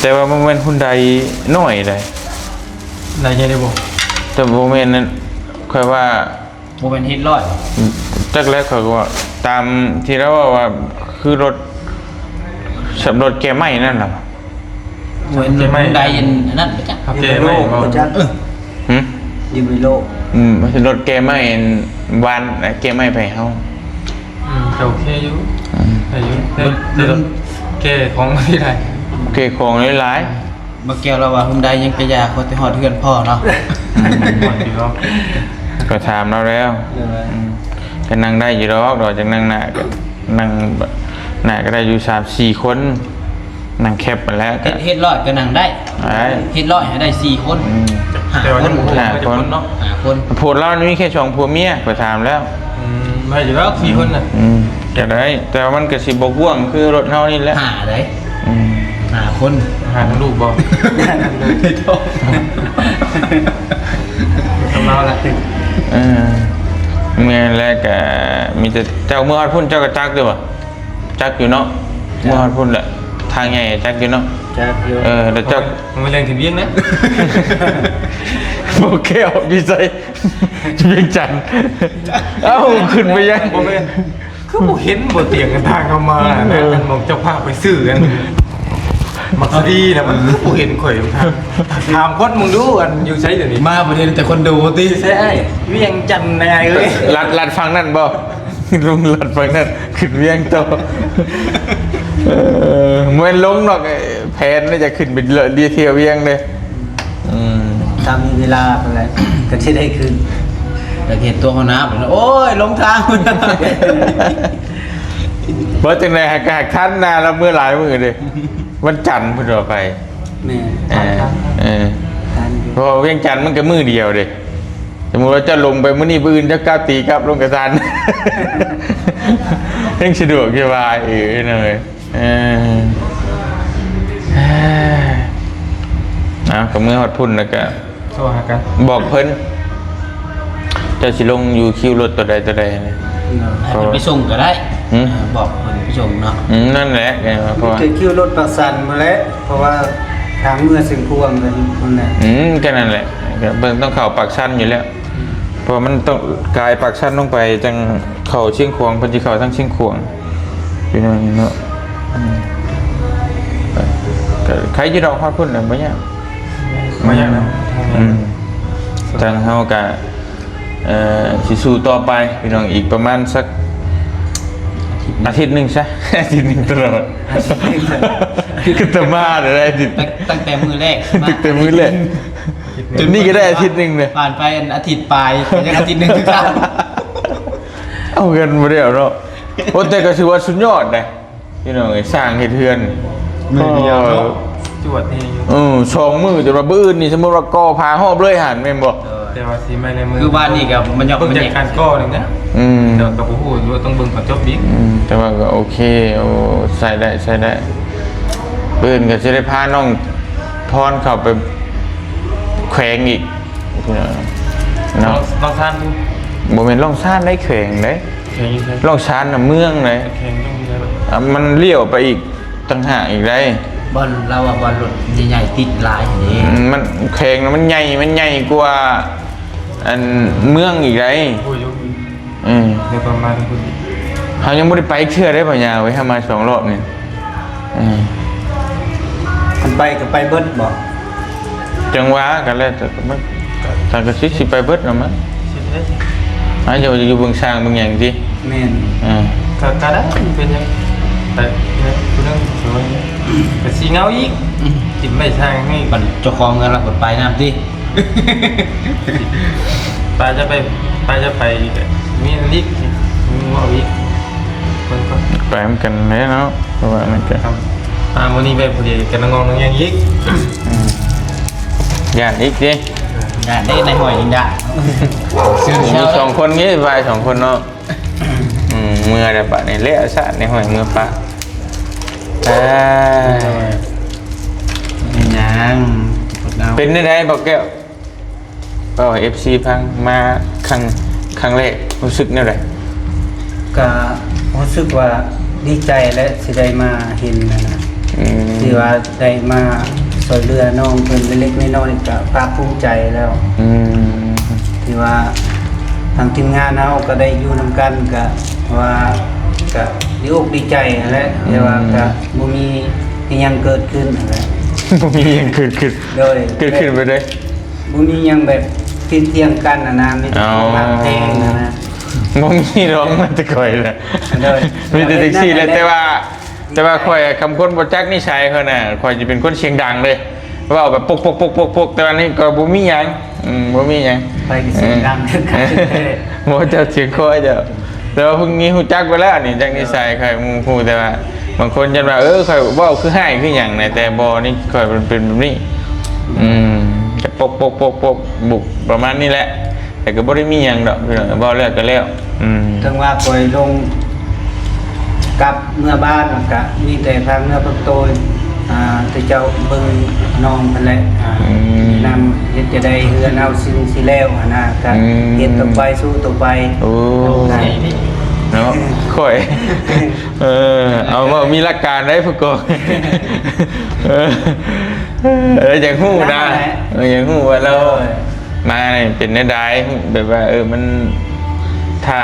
ແຕ່ວ່າມັນແມ່ນຮຸນໄດນ້ອຍໃດ໋ ໄດໃຫຍ່ໄດ້ບໍ່? ແຕ່ບໍ່ແມ່ນນັ້ນ ຂ້ອຍວ່າ ບໍ່ແມ່ນຮີດຮ້ອຍ ຈັກແລ້ວ ຂ້ອຍກໍວ່າ ຕາມທີ່ລາວເວົ້າວ່າ ຄືລົດ ສຳ ລົດແກ່ໄມ້ນັ້ນລະ ໂອ້ຍ ລົດໃດອັນນັ້ນບໍ່ຈັກ ເອົາແກ່ໄມ້ບໍ່ຈັກ. ເອີ ຫຶ ຢືມໄປໂລ ອືມ ລົດແກ່ໄມ້ອັນວານ ແກ່ໄມ້ໄປເຮົາ. ອືມ ກະໂອເຄຢູ່ ອືມ ໄດ້ຢູ່ ແຕ່ລົດແກ່ຂອງຫຼາຍ ແກ່ຂອງຫຼາຍໆ. ບໍ່ກ່ຽວລາວວ່າຮຸນໄດຍັງກະຢ່າ ຂໍແຕ່ຮອດເຮືອນພໍເນາະ. ອືມ ຮອດຢູ່ເນາະ ກະຖາມລາວແລ້ວ. ໂດຍ ອືມ ກະນັ່ງໄດ້ຢູ່ດອກ ດອກ ຈັ່ງນັ່ງໜ້າ ກະນັ່ງໜ້າກະໄດ້ຢູ່ສາມສີ່ຄົນ ນັ່ງແຄັບຫັ້ນແຫຼະ. ເຮັດ ເຮັດຮ້ອຍກະນັ່ງໄດ້ ໄດ້ ເຮັດຮ້ອຍໃຫ້ໄດ້ສີ່ຄົນ ອືມ ຫ້າຄົນ ຫ້າຄົນເນາະ ຫ້າຄົນ. ໂພດລາວມີແຄ່ສອງຜົວເມຍ ຂ້ອຍຖາມແລ້ວ. ອືມ ໄດ້ຢູ່ແລ້ວສີ່ຄົນນະ. ອືມ ກະໄດ້ ແຕ່ວ່າມັນກະຊິບໍ່ກວ້າງຄືລົດເຮົານີ້ແຫຼະ ຫ້າໄດ໋. ອືມ ຫ້າຄົນ ຫານລູກບໍ່? ກຳລາວລະ ເອີ ແມ່ນແຫຼະ ກະມີແຕ່ເຈົ້າເມືອຮອດພຸ້ນ ເຈົ້າກະຈັກຢູ່ບໍ່? ຈັກຢູ່ເນາະ ເຈົ້າ ເມືອຮອດພຸ້ນແຫຼະ ທາງໃຫຍ່ຈັກຢູ່ເນາະ. ຈັກຢູ່ ເອີ ແລ້ວເຈົ້າ ມັນແລ່ນຂຶ້ນວຽງນະ ບໍ່ແກ້ວ ຢູ່ໃສ? ວຽງຈັນ. ເອົ້າ ຂຶ້ນໄປຍັງ ບໍ່ແມ່ນ ຄືບໍ່ເຫັນບໍ່ຕຽງກັນທາງເຂົ້າມານະ ເອີ ອັນໝ່ອງເຈົ້າພາໄປຊື້ກັນ ມັກສະດີນະ ມັນຄືບໍ່ເຫັນຂ້ອຍ. ຖາມຄົນມຶງດູ ອັນຢູ່ໃສດຽວນີ້? ມາບໍ່ເຫັນແຕ່ຄົນດູຕິ. ໃສອ້າຍ? ວຽງຈັນນະອ້າຍເອີຍ. ລັດ ລັດຝັ່ງນັ້ນບໍ່? ລົງລັດຝັ່ງນັ້ນ ຂຶ້ນວຽງຕໍ່. ເອີ ບໍ່ແມ່ນລົງດອກ ແຜນວ່າຈະຂຶ້ນໄປເລາະເລຍທ່ຽວວຽງເດ້. ອືມ ຖ້າມີເວລາພຸ້ນແຫຼະ ກໍຊິໄດ້ຂຶ້ນ. ຢາກເຫັນຕົວຫົວໜ້າ ໂອ້ຍ ຫຼົງທາງ. ບໍ່ ຈັ່ງໃດຫາກ ຫາກທັນນະ ລາວເມືອຫຼາຍມື້ເດ້. ວັນຈັນເພິ່ນວ່າໄປ. ແມ່ນ ເອີ ທັນ ເອີ ທັນຢູ່ ເພາະວ່າວຽງຈັນມັນກໍມື້ດຽວເດ້. ສົມມຸດວ່າເຈົ້າລົງໄປມື້ນີ້ ມື້ອື່ນເຈົ້າກັບ ຕີກັບລົງກະທັນ ຍັງສະດວກສະບາຍ. ເອີ ເອີ ເອີ ເອົາ ກໍເມືອຮອດພຸ້ນແລ້ວກໍ ໂທຫາກັນ ບອກເພິ່ນ ເຈົ້າຊິລົງຢູ່ຄິວລົດຕົວໃດຕົວໃດນະ. ເນາະ ໃຫ້ເພິ່ນໄປສົ່ງກໍໄດ້. ຫືມ? ບອກເພິ່ນໄປສົ່ງເນາະ. ອືມ ນັ້ນແຫຼະ ເພາະວ່າ ຄືຄິວລົດປາກຊັນພຸ້ນແຫຼະ ເພາະວ່າທາງເມືອຊຽງຂວາງກໍຢູ່ພຸ້ນແຫຼະ. ອືມ ກໍນັ້ນແຫຼະ ກໍເພິ່ນຕ້ອງເຂົ້າປາກຊັນຢູ່ແລ້ວ. ອືມ ເພາະວ່າມັນຕ້ອງກາຍປາກຊັນລົງໄປ ຈັ່ງເຂົ້າຊຽງຂວາງ ເພິ່ນຊິເຂົ້າທາງຊຽງຂວາງ ພີ່ນ້ອງເນາະ. ອືມ ກໍໄຄຢູ່ດອກ ຮອດພຸ້ນນະ ບໍ່ຍາກ. ມາຫຍັງນະ? ອືມ ທາງເຮົາກະ ເອີ ຊິສູ້ຕໍ່ໄປພີ່ນ້ອງ ອີກປະມານສັກອາທິດໜຶ່ງຊະ ອາທິດໜຶ່ງຕະຫຼອດ ອາທິດໜຶ່ງຊະ ຄືຕະມາເລີຍ ຕັ້ງ ຕັ້ງແຕ່ມື້ແລກ ຕັ້ງແຕ່ມື້ແລກ ຈົນນີ້ກໍໄດ້ອາທິດໜຶ່ງເລີຍ ຜ່ານໄປອັນອາທິດປາຍ ກໍຍັງອາທິດໜຶ່ງຄືເກົ່າ ເອົາກັນບໍ່ໄດ້ເນາະ. ໂອ້ ແຕ່ກໍຖືວ່າສຸດຍອດເດ້. ພີ່ນ້ອງເອີຍ ສ້າງເຮັດເຮືອນມື້ດຽວເນາະ ໂອ້ຍ ຈວດແຮງຢູ່. ເອີ ສອງມື້ ແຕ່ວ່າມື້ອື່ນນີ້ ສົມມຸດວ່າກໍ່ຝາຮອບເລີຍຫັ້ນ ແມ່ນບໍ່? ໂດຍ ແຕ່ວ່າສີໄມ້ລາຍມື ຄືວານນີ້ກໍມັນຍອກ ເບິ່ງຈາກການກໍ່ນີ້ນະ. ອືມ ແຕ່ວ່າກໍບໍ່ຮູ້ ຕ້ອງເບິ່ງເຂົາຈົບອີກ. ອືມ ແຕ່ວ່າກໍໂອເຄ ໂອ້ ໃຊ້ໄດ້ ໃຊ້ໄດ້. ມື້ອື່ນກໍຊິໄດ້ພານ້ອງພອນເຂົ້າໄປແຂວງອີກ ເນາະ ນ້ອງຊານ ບໍ່ແມ່ນນ້ອງຊານໃດ ແຂວງໃດ. ແຂວງຢູ່ໃສ? ລ້ອງຊານນະເມືອງໃດ. ແຂວງຢູ່ໃສ? ອ່າ ມັນລ້ຽວໄປອີກຕ່າງຫາກອີກໃດ. ບ່ອນລາວວ່າບ່ອນລົດໃຫຍ່ໆຕິດຫຼາຍນີ້. ອືມ ມັນແຂວງນະມັນໃຫຍ່ ມັນໃຫຍ່ກວ່າອັນເມືອງອີກໃດ. ໂອ້ຍ ອືມ ແລ້ວກໍມາທາງພຸ້ນ ເຮົາຍັງບໍ່ໄດ້ໄປເທື່ອເດ້ ພະຍາເວີຍ ເຮົາມາສອງຮອບນີ້. ອືມ ຄັນໄປກໍໄປເບິດບໍ່? ຈັ່ງວ່າກໍແລ້ວແຕ່ມັນ ທາງກະຊິ ຊິໄປເບິດນະມັນ ຊິໄປ ອາ ຢູ່ ຢູ່ເບິ່ງຊ້າງເບິ່ງຫຍັງຕິ. ແມ່ນ ເອີ ກໍ ກໍໄດ້ ເປັນຫຍັງ ໄປຜູ້ໜຶ່ງ ກໍຊິເຫງົາອີກ. ອືມ ຊິໄປສ້າງໃຫ້ ບັດເຈົ້າຂອງເຮືອນລະບັດໄປນຳຕິ. ປາຈະໄປ ປາຈະໄປອີກ ມີອີກ ມີເວົ້າອີກ ເບິ່ງກ່ອນ ໄປນຳກັນແຫຼະເນາະ ເພາະວ່າມັນກະ ອ່າ ມື້ນີ້ໄປຜູ້ດຽວ ກະນັ່ງງອງນັ່ງຫຍັງອີກ. ອືມ ຢ້ານອີກຕິ ຢ້ານເດ້ ນາຍຫ້ອຍຍັງຢ້ານ ມີສອງຄົນນີ້ ໄປສອງຄົນເນາະ. ອືມ ເມືອແລ້ວບາດນີ້ ແລ້ວຊະ ນາຍຫ້ອຍເມືອປະ. ເອີ ເປັນຫຍັງ ເປັນແນວໃດ ບໍ່ແກ້ວ? ເວົ້າໃຫ້ເອັຟຊີຟັງ ມາຄັ້ງ ຄັ້ງແລກ ຮູ້ສຶກແນວໃດ? ກະຮູ້ສຶກວ່າດີໃຈແຫຼະ ຊິໄດ້ມາເຫັນຫັ້ນນະ ອືມ ທີ່ວ່າໄດ້ມາຊ່ວຍເຫຼືອນ້ອງເພິ່ນເລັກໆນ້ອຍໆ ກະພາກພູມໃຈແລ້ວ. ອືມ ທີ່ວ່າທາງທີມງານເຮົາກໍໄດ້ຢູ່ນຳກັນ ກະວ່າ ກະດີອົກດີໃຈຫັ້ນແຫຼະ ອືມ ແຕ່ວ່າກະບໍ່ມີອີ່ຫຍັງເກີດຂຶ້ນຫັ້ນແຫຼະ ບໍ່ມີອີ່ຫຍັງເກີດຂຶ້ນ. ໂດຍ ເກີດຂຶ້ນໄປເລີຍ ບໍ່ມີຫຍັງແບບຜິດຖຽງກັນຫັ້ນນະ ມີແຕ່ ອໍ ຮັກແພງຫັ້ນນະ. ບໍ່ມີດອກ ມາແຕ່ຂ້ອຍນະ ໂດຍ ມີແຕ່ຈັ່ງຊີ້ແຫຼະ ແຕ່ວ່າ ແຕ່ວ່າຂ້ອຍຄຳຄົນບໍ່ຈັກນິໄສຂ້ອຍນະ ຂ້ອຍຈະເປັນຄົນສຽງດັງເລີຍ ເວົ້າແບບປົກໆໆໆ ແຕ່ວ່ານີ້ກໍບໍ່ມີຫຍັງ ອືມ ບໍ່ມີຫຍັງ ໄປກໍສຽງດັງຄືກັນ ບໍ່ ເຈົ້າສຽງຄ່ອຍເຈົ້າ ແຕ່ວ່າເພິ່ນມີຮູ້ຈັກໄປແລ້ວນີ້ ຈັກນິໄສຂ້ອຍໝູ່ຮູ້ ແຕ່ວ່າບາງຄົນຢ້ານວ່າ ເອີ ຂ້ອຍເວົ້າຄືຮ້າຍຄືຫຍັງນະ ແຕ່ບໍ່ ນີ້ຂ້ອຍເປັນ ເປັນແບບນີ້ ອືມ ຈະປົກໆໆໆ ບຸກ ປະມານນີ້ແຫຼະ. ແຕ່ກໍບໍ່ໄດ້ມີຫຍັງດອກ ພີ່ນ້ອງ ເວົ້າແລ້ວກໍແລ້ວ. ອືມ ເຖິງວ່າຂ້ອຍລົງກັບເມືອບ້ານ ແລ້ວກະມີແຕ່ພາກເນື້ອພາກໂຕ ອ່າ ແຕ່ເຈົ້າເບິ່ງນ້ອງຫັ້ນແຫຼະ ອ່າ ອືມ ແນະນຳເຮັດຈະໄດ້ເຮືອນເຮົາຊິ ຊິແລ້ວຫັ້ນນະ ກະ ອືມ ເຮັດຕໍ່ໄປ ສູ້ຕໍ່ໄປ. ໂອ້ ເນາະ ຂ້ອຍ ເອີ ເອົາ ເວົ້າມີຫຼັກການໄດ໋ ຜູ້ກອງ ເອີ ເອີ ຢາກຮູ້ນະ ເອີ ຢາກຮູ້ວ່າລາວ ໂດຍ ມານີ້ເປັນແນວໃດ ແບບວ່າ ເອີ ມັນ ຖ້າ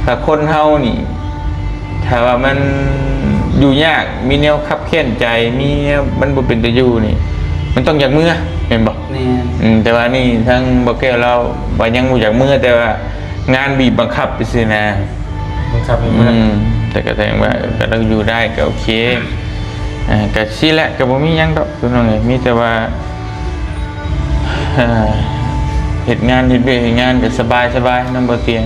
ຖ້າຄົນເຮົານີ້ ຖ້າວ່າມັນ ຢູ່ຍາກ ມີແນວຄັບແຄ້ນໃຈ ມີແນວມັນບໍ່ເປັນຕາຢູ່ນີ້ ມັນຕ້ອງຢາກເມືອ ແມ່ນບໍ່? ແມ່ນ. ອືມ ແຕ່ວ່ານີ້ທາງບໍ່ແກ້ວລາວວ່າຍັງບໍ່ຢາກເມືອ ແຕ່ວ່າງານບີບບັງຄັບຊື່ໆນະ ບັງຄັບໃຫ້ເມືອ. ອືມ ແຕ່ກໍແສດງວ່າ ເອີ ກໍລາວຢູ່ໄດ້ ກໍໂອເຄ. ອ່າ ກໍຊີ້ແຫຼະ ກໍບໍ່ມີຫຍັງດອກພີ່ນ້ອງເອີຍ ມີແຕ່ວ່າ ເຮັດງານ ເຮັດວຽກເຮັດງານກໍສະບາຍໆ ນຳບໍ່ຕຽງ.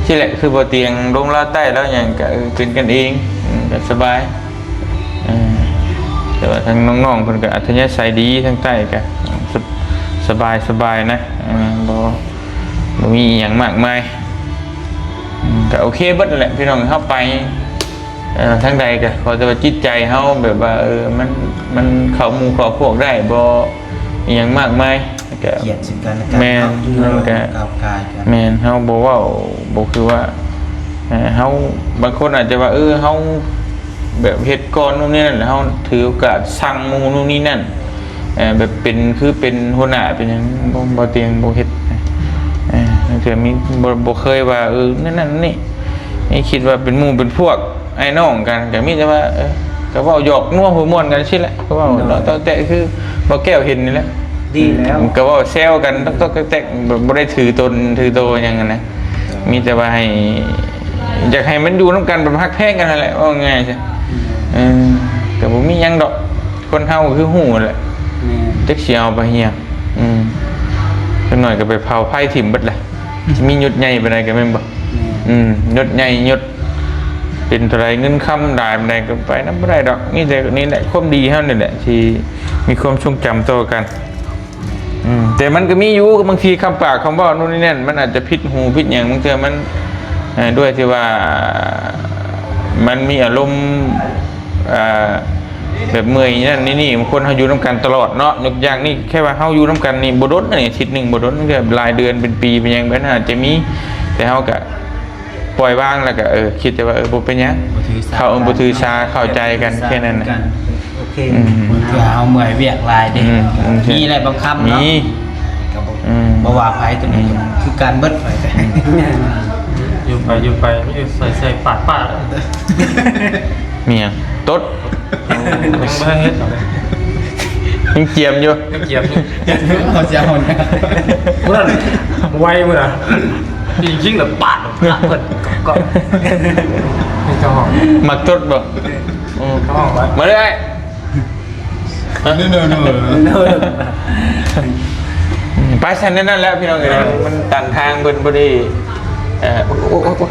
ຊີ້ແຫຼະ ຄືບໍ່ຕຽງລົງລາວໃຕ້ລາວຫຍັງກໍ ເອີ ເປັນກັນເອງ ອືມ ກໍສະບາຍ. ເອີ ແຕ່ວ່າທາງນ້ອງໆເພິ່ນກໍອັດທະຍາໄສດີ ທາງໃຕ້ກໍສະ ສະບາຍໆນະ ເອີ ບໍ່ ບໍ່ມີອີ່ຫຍັງມາກມາຍ. ອືມ ກໍໂອເຄເບິດນັ້ນແຫຼະພີ່ນ້ອງ ເຮົາໄປ ເອີ ທາງໃດກໍຂໍແຕ່ວ່າຈິດໃຈເຮົາແບບວ່າ ເອີ ມັນ ມັນເຂົ້າໝູ່ເຂົ້າພວກໄດ້ ບໍ່ອີ່ຫຍັງມາກມາຍ ກໍ ກຽດເຊິ່ງກັນແລະກັນ ແມ່ນ ເນາະ ມັນກໍ ເຮົາຢູ່ ເຮົາກໍກ້າວກ່າຍກັນ ແມ່ນ ເຮົາບໍ່ເວົ້າ ບໍ່ຄືວ່າ ເອີ ເຮົາ ບາງຄົນອາດຈະວ່າ ເອີ ເຮົາແບບເຮັດກ່ອນ ໂນ່ນນີ້ນັ້ນ ເຮົາຖືໂອກາດສັ່ງໝູ່ ໂນ່ນນີ້ນັ້ນ ເອີ ແບບເປັນ ຄືເປັນຫົວໜ້າເປັນຫຍັງ ບໍ່ ບໍ່ຕຽງ ບໍ່ເຮັດ ເອີ ເທື່ອມີ ບໍ່ ບໍ່ເຄີຍວ່າ ເອີ ນັ້ນນັ້ນນີ້ ນີ້ຄິດວ່າເປັນໝູ່ເປັນພວກ ອ້າຍນ້ອງກັນ ກໍມີແຕ່ວ່າ ເອີ ກໍເວົ້າຫຍອກນົວຫົວມ່ວນກັນຊີ້ແຫຼະ ກໍເວົ້າ ໂດຍ ເນາະ ເຕາະແຕະ ຄືບໍ່ແກ້ວເຫັນນີ້ແຫຼະ ດີແລ້ວ ກໍເວົ້າແຊວກັນຕອກໆແຕກໆ ແບບບໍ່ໄດ້ຖືຕົນຖືໂຕຫຍັງຫັ້ນນະ ໂດຍ ມີແຕ່ວ່າໃຫ້ ຢາກໃຫ້ມັນຢູ່ນຳກັນແບບຮັກແພງກັນຫັ້ນແຫຼະ ເວົ້າງ່າຍຊະ ອືມ ເອີ ກໍບໍ່ມີຫຍັງດອກ ຄົນເຮົາກໍຄືຮູ້ແຫຼະ ແມ່ນ ຈັກຊິເອົາໄປເຫຍ ອືມ ຈັກໜ້ອຍກໍໄປເຜົາໄຟຖິ້ມເບິດແຫຼະ ຊິມີຍົດໃຫຍ່ປານໃດກໍແມ່ນບໍ່? ແມ່ນ ອືມ ຍົດໃຫຍ່ຍົດ ເປັນເທົ່າໃດ ເງິນຄຳຫຼາຍປານໃດກໍໄປນຳບໍ່ໄດ້ດອກ ມີແຕ່ນີ້ແຫຼະ ຄວາມດີເຮົານີ້ແຫຼະ ທີ່ມີຄວາມຊົງຈຳຕໍ່ກັນ ອືມ ແຕ່ມັນກໍມີຢູ່ ບາງທີຄຳປາກຄຳເວົ້າໂນ່ນນີ້ນັ້ນ ມັນອາດຈະຜິດຫູຜິດຫຍັງ ບາງເທື່ອມັນ ເອີ ດ້ວຍທີ່ວ່າ ມັນມີອາລົມ ເອີ ແບບເມື່ອຍນັ້ນນີ້ ບາງຄົນເຮົາຢູ່ນຳກັນຕະຫຼອດເນາະ ຍົກຢ່າງນີ້ ແຄ່ວ່າເຮົາຢູ່ນຳກັນນີ້ບໍ່ດົນ ອາທິດໜຶ່ງບໍ່ດົນ ເທື່ອຫຼາຍເດືອນເປັນປີເປັນຫຍັງແບບນັ້ນອາດຈະມີ ແຕ່ເຮົາກະປ່ອຍວາງ ແລ້ວກະ ເອີ ຄິດແຕ່ວ່າ ເອີ ບໍ່ເປັນຫຍັງ ບໍ່ຖືສາ ເຂົາ ເອີ ບໍ່ຖືສາ ເຂົ້າໃຈກັນ ແຄ່ນັ້ນນະ ໂອເຄ ອືມ ບາງເທື່ອເຮົາເມື່ອຍວຽກຫຼາຍເດ້ ອືມ ອືມ ມີແຫຼະບາງຄຳເນາະ ມີ ກໍບໍ່ ອືມ ບໍ່ວ່າໃຜ ຕົວນີ້ ອືມ ຄືກັນເບິດ ຂ້ອຍກໍ ອືມ ຢູ່ໄປ ຢູ່ໄປ ມີແຕ່ໃສ່ ໃສ່ປາດ ປາດ ມີຫຍັງ? ຕົດ ຍັງບໍ່ທັນເຮັດ ຍັງກຽມຢູ່ ຍັງກຽມຢູ່ ເຂົາຊິເອົາ ຜູ້ນັ້ນໄວມື້ນະ ຍິງໆ ແລ້ວປາດ ປາດເພິ່ນ ກໍ ກໍ ນີ້ເຈົ້າຂອງ ມັກຕົດບໍ່? ອືມ ເຈົ້າຂອງ ມາເລີຍ ໄປຊັ້ນ ແນວນັ້ນແຫຼະພີ່ນ້ອງເອີຍ ມັນຕັນທາງເພິ່ນພໍດີ ເອີ ໂອ້ ໂອ້ ໂອ້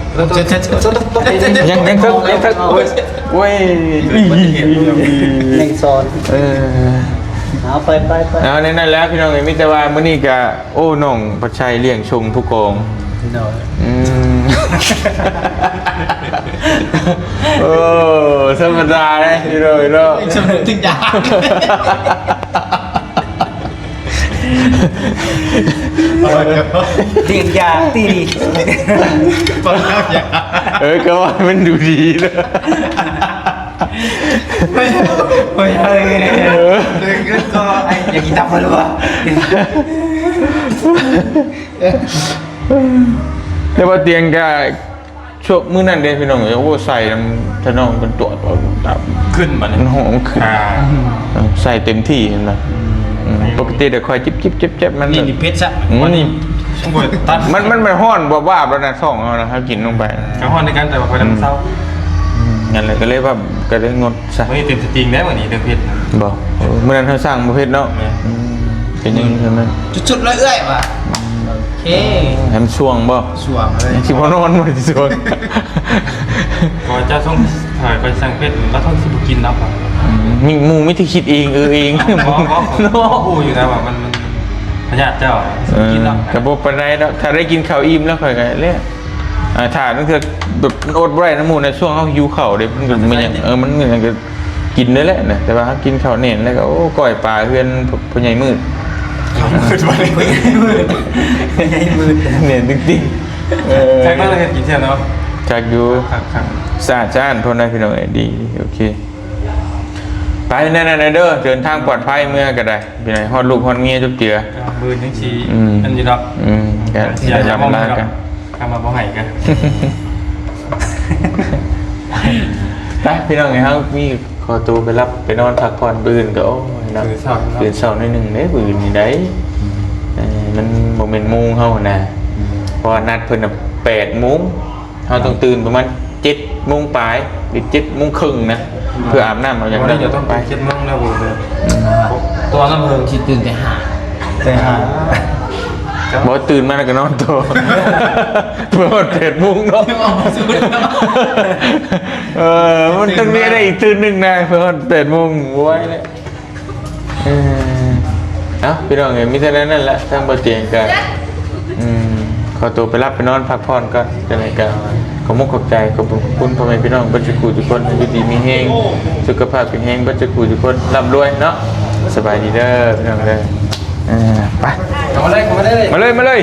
ຍັງ ຍັງເຖິກ ຍັງເຖິກ ໂອ້ຍ ໂອ້ຍ ແມ່ງສອນ ເອີ ເອົາ ໄປ ໄປ ໄປ ເອົາ ແນວນັ້ນແຫຼະພີ່ນ້ອງເອີຍ ມີແຕ່ວ່າມື້ນີ້ກະ ໂອ້ ນ້ອງພັດໄຊລ້ຽງຊົງຜູ້ກອງ ໂດຍ ອືມ ໂອ້ ທຳມະດາເດ້ພີ່ນ້ອງເນາະ ສຳນຶກເຖິງຢາກ ເຖິງຢາກຕິ ເອີ ກໍວ່າມັນດູດີເນາະ ໂອ້ຍ ໂອ້ຍ ເອີ ເອີ ກໍໄອ້ ຢາກກິນຕັບບໍ່ຮູ້ວ່າ ແຕ່ວ່າຕຽງກະ ຊ່ວງມື້ນັ້ນເດ້ພີ່ນ້ອງເອີຍ ໂອ້ ໃສ່ນຳທະນອງເປັນຕົວ ຕົວ ຕົວ ຂຶ້ນບັດນີ້ ມັນຫອມຂຶ້ນ ອ່າ ເອີ ໃສ່ເຕັມທີ່ຫັ້ນນະ ອືມ ອືມ ປົກກະຕິແຕ່ຂ້ອຍຈິບໆໆໆ ມັນ ນີ້ເຜັດຊະ ອືມ ມັນ ມັນ ມັນຮ້ອນວາບໆແລ້ວນະ ທ້ອງເຮົານະ ເຮົາກິນລົງໄປ ກໍຮ້ອນຄືກັນ ແຕ່ວ່າຂ້ອຍນຳເຊົາ ອືມ ນັ້ນແຫຼະ ກໍເລີຍວ່າ ກໍເລີຍງົດ ຊະ ມື້ນີ້ເຕັມສະຕິງແລ້ວ ມື້ນີ້ເລື່ອງເຜັດນະ ບໍ່ ເອີ ມື້ນັ້ນເຮົາສັ່ງບໍ່ເຜັດເນາະ ແມ່ນ ອືມ ເປັນຫຍັງຊັ້ນນະ ສຸດໆເລີຍເອື້ອຍວ່າ ອືມ ໂອເຄ ໃຫ້ມັນຊ່ວງບໍ່ ຊ່ວງເລີຍ ຊິບໍ່ນອນບໍ່ຊິຊ່ວງ ກໍເຈົ້າສົ່ງ ຂ້ອຍສັ່ງເຜັດ ລາວຕ້ອງຊິບໍ່ກິນເນາະ ອືມ ມີໝູ່ມີແຕ່ຄິດເອງ ເອີເອງ ບໍ່ ບໍ່ ເນາະ ຮູ້ຢູ່ນະວ່າມັນ ມັນພະຍາດເຈົ້າ ເອີ ຊິບໍ່ກິນເນາະ ກໍບໍ່ປານໃດດອກ ຖ້າໄດ້ກິນເຂົ້າອີ່ມແລ້ວຂ້ອຍກໍແລ້ວ ອ່າ ຖ້າລາງເທື່ອແບບມັນອົດບໍ່ໄດ້ນຳໝູ່ໃນຊ່ວງເຮົາຫິວເຂົ້າເດ້ ມັນກໍ ມັນຍັງ ເອີ ມັນຍັງກໍກິນໄດ້ແຫຼະນະ ແຕ່ວ່າເຮົາກິນເຂົ້າແໜ້ນແລ້ວກໍ ໂອ້ ກ້ອຍປາເຮືອນພໍ່ໃຫຍ່ມືດ ເຂົ້າມືດ ພໍ່ໃຫຍ່ມືດ ພໍ່ໃຫຍ່ມືດ ແໜ້ນຕິ່ງໆ ເອີ ຈັກແລ້ວເຮັດກິນແຊບເນາະ ຈັກຢູ່ ຄັກໆ ສະອາດສະອ້ານໂພດນະພີ່ນ້ອງເອີຍ ດີ ໂອເຄ ໄປແນວນັ້ນເດີ ເດີນທາງປອດໄພເມືອກໍໄດ້ ພີ່ນ້ອງ ຮອດລູກຮອດເມຍຈົບເຈືອ ມື້ອື່ນຈັ່ງຊິ ອືມ ອັນນີ້ດອກ ອືມ ກໍຊິໄດ້ລ່ຳລາກັນ ຖ້າມາບໍ່ໃຫ້ກໍ ໄປພີ່ນ້ອງເອີຍ ເຮົາມີຂໍໂຕໄປຫຼັບໄປນອນພັກຜ່ອນ ມື້ອື່ນກໍ ໂອ້ຍເນາະ ຕື່ນເຊົ້າເນາະ ຕື່ນເຊົ້າໜ້ອຍໜຶ່ງເດ້ ມື້ອື່ນນີ້ໄດ໋. ອືມ ເອີ ມັນບໍ່ແມ່ນໂມງເຮົາຫັ້ນນະ ອືມ ເພາະວ່ານັດເພິ່ນນະແປດໂມງ ເຮົາຕ້ອງຕື່ນປະມານເຈັດໂມງປາຍ ຫຼືເຈັດໂມງເຄິ່ງນະ ອືມ ເພື່ອອາບນ້ຳເອົາຫຍັງ ວັນນີ້ຈະຕ້ອງໄປ ເຈັດໂມງແລ້ວ ອືມ ຕົວະນຳເພິ່ນຊິຕື່ນແຕ່ຫ້າ ແຕ່ຫ້າ ບໍ່ ຕື່ນມາແລ້ວກໍນອນຕໍ່ ເພື່ອຮອດແປດໂມງເນາະ. ເອີ ມັນຕ້ອງມີໄດ້ອີກຕື່ນໜຶ່ງນະ ເພື່ອຮອດແປດໂມງ ບໍ່ໄຫວແລ້ວ. ເອີ ເອົ້າ ພີ່ນ້ອງເອີຍ ມີເທົ່ານັ້ນແຫຼະ ທາງບໍ່ຕຽງກໍ ອືມ ຂໍໂຕໄປຫຼັບໄປນອນພັກຜ່ອນກ່ອນ. ຈັ່ງໃດກໍຂອບມຸກຂອບໃຈ ຂອບຄຸນພໍ່ແມ່ພີ່ນ້ອງເບິດສູ່ຜູ້ທຸກຄົນ ຢູ່ດີມີແຮງ ສຸຂະພາບແຂງແຮງເບິດສູ່ຜູ້ທຸກຄົນ ລ່ຳລວຍເນາະ. ສະບາຍດີເດີ ພີ່ນ້ອງເດີ. ເອີ ໄປ ເຂົ້າມາເລີຍ ເຂົ້າມາເລີຍ ມາເລີຍ ມາເລີຍ.